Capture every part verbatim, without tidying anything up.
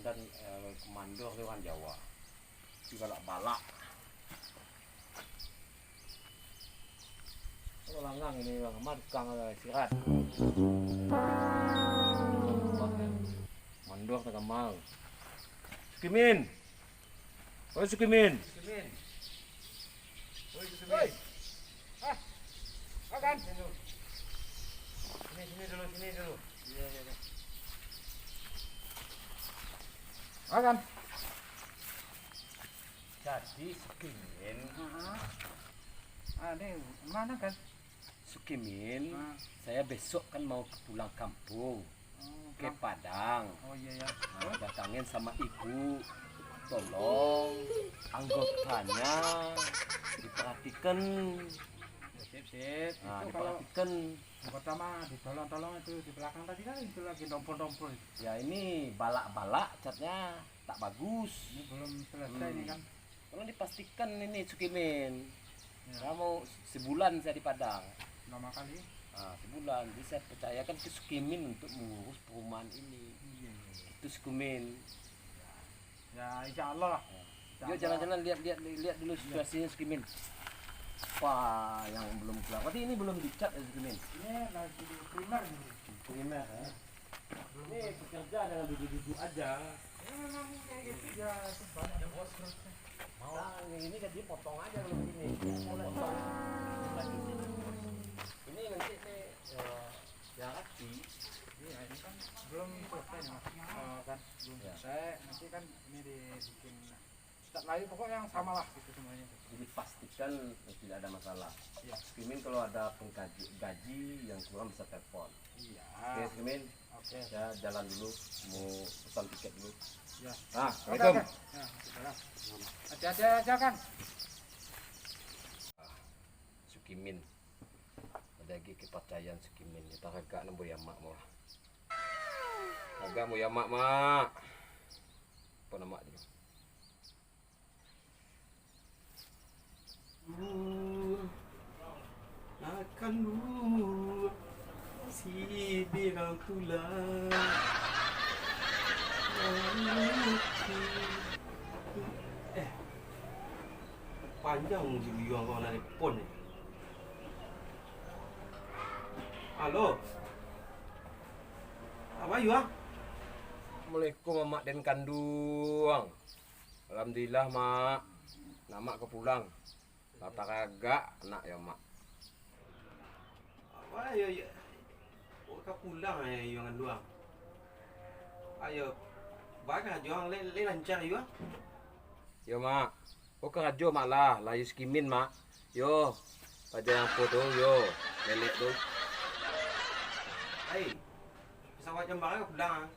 Dan, eh, komando tu urang Jawa. Si balak-balak. Kalau langang ini, Bang, mah tukang sirat. Mandor tagamal. Sukimin. Oi, Sukimin. Sukimin. Oi, Sukimin. Oi. Ah. Makan. Sini, sini dulu, sini dulu. Iya, iya, iya. Makan. Jadi, Sukimin. Ah, ah. Ah, ni mana kan? Sukimin, ah, saya besok kan mau ke pulang kampung, oh, ke Padang. Oh, iya, iya. Nah, terus? Datangin sama ibu, tolong anggotanya diperhatikan. Ya, sip, sip. Nah, itu kalau diperhatikan. Anggota mah ditolong-tolong itu di belakang tadi kan, itu lagi dompol-dompol itu. Ya, ini balak-balak catnya tak bagus. Ini belum selesai ini kan. Tolong dipastikan ini, Sukimin. Ya. Saya mau sebulan saya di Padang. Lama kali. Ah, sebulan. Jadi saya percayakan ke Sukimin untuk mengurus perumahan ini. Iya, iya, iya. Itu Sukimin. Ya, insya Allah lah. Ya. Insya Allah. Yuk, jalan-jalan, lihat, lihat, lihat dulu situasinya, Sukimin. Wah, yang belum kelar. Berarti ini belum dicat ya, Sukimin? Ini lagi primer ini. Primer, ya. Ini pekerja jangan duduk-duduk aja. Ya, memang kayak gitu ya, banyak bos. Nah, yang ini kan dia potong aja kalau begini. Potong. Ini nanti nih, ya, ya rapi. Iya, ini kan belum selesai nih, Mas. Eh, kan belum selesai. Nanti kan ini dibikin Ustaz Melayu, pokoknya yang sama lah gitu semuanya. Jadi pastikan tidak ada masalah. Iya. Sukimin kalau ada penggaji, gaji yang kurang bisa telepon. Iya. Oke, Sukimin. Oke. Saya jalan dulu, mau pesan tiket dulu. Iya. Ah, oke, assalamualaikum. Oke. Ya, gitu lah. Hati-hati aja kan. Sukimin. Ada lagi kepercayaan Sukimin. Kita agak nang boya mak mau lah. Agak boya mak, mak. Apa nama dia? Akan dulu si birang tulang. Eh, panjang dulu yang kau nak telepon ni. Halo. Apa, Yuang? Assalamualaikum, Amak den kanduang. Alhamdulillah, Mak. Nak Mak ka pulang. Lah taragak anak yo, Mak. Wah, yo, yo. Ka pulang, eh, Yuang Anduang. Ayo, bagah Yuang, le, le lancar Yuang. Yo, Mak. Oh, karajo, Mak, lah. Lah, yo Sukimin, Mak. Yo, paja yang apo tu, yo. Lelek tu. Hei, pesawat jam bara ka pulang, ah?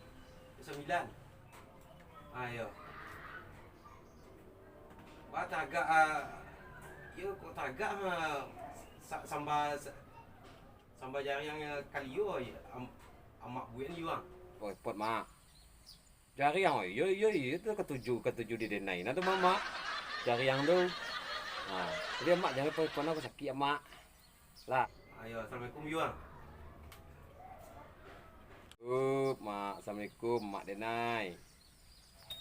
Jam sambilan. Ayo. Wah, tagak, ah. Yo, kok tagak, ah? Sa-, samba, sa-, samba jariang, ah, kalio, am-, amak buek ni, Bang. Repot, Mak. Jariang, oi. Yo, yo, yo, tu katuju, katuju di denai. Nah, tu, Mak, Mak. Jariang tu. Nah, jadi, Mak, jangan repot-repot, aku sakik, Mak. Lah. Ayo, assalamualaikum, Yuang. Up, Mak. Assalamualaikum, Mak Denai.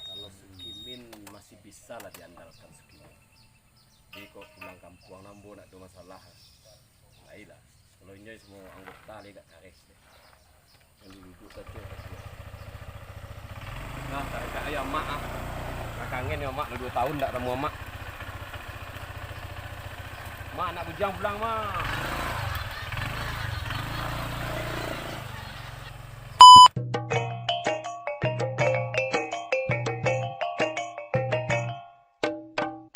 Kalau Sukimin masih bisa lah diandalkan Sukimin. Jadi kok pulang kampuang nambo nak do masalah. Baiklah. Kalau inyo semua anggota lai agak kareh deh. Yang duduk sajo kasihan. Nah, tak dekat ayo Mak ah. Lah kangen yo Mak, lah duo tahun tak tamu Mak. Mak nak bujang pulang, Mak.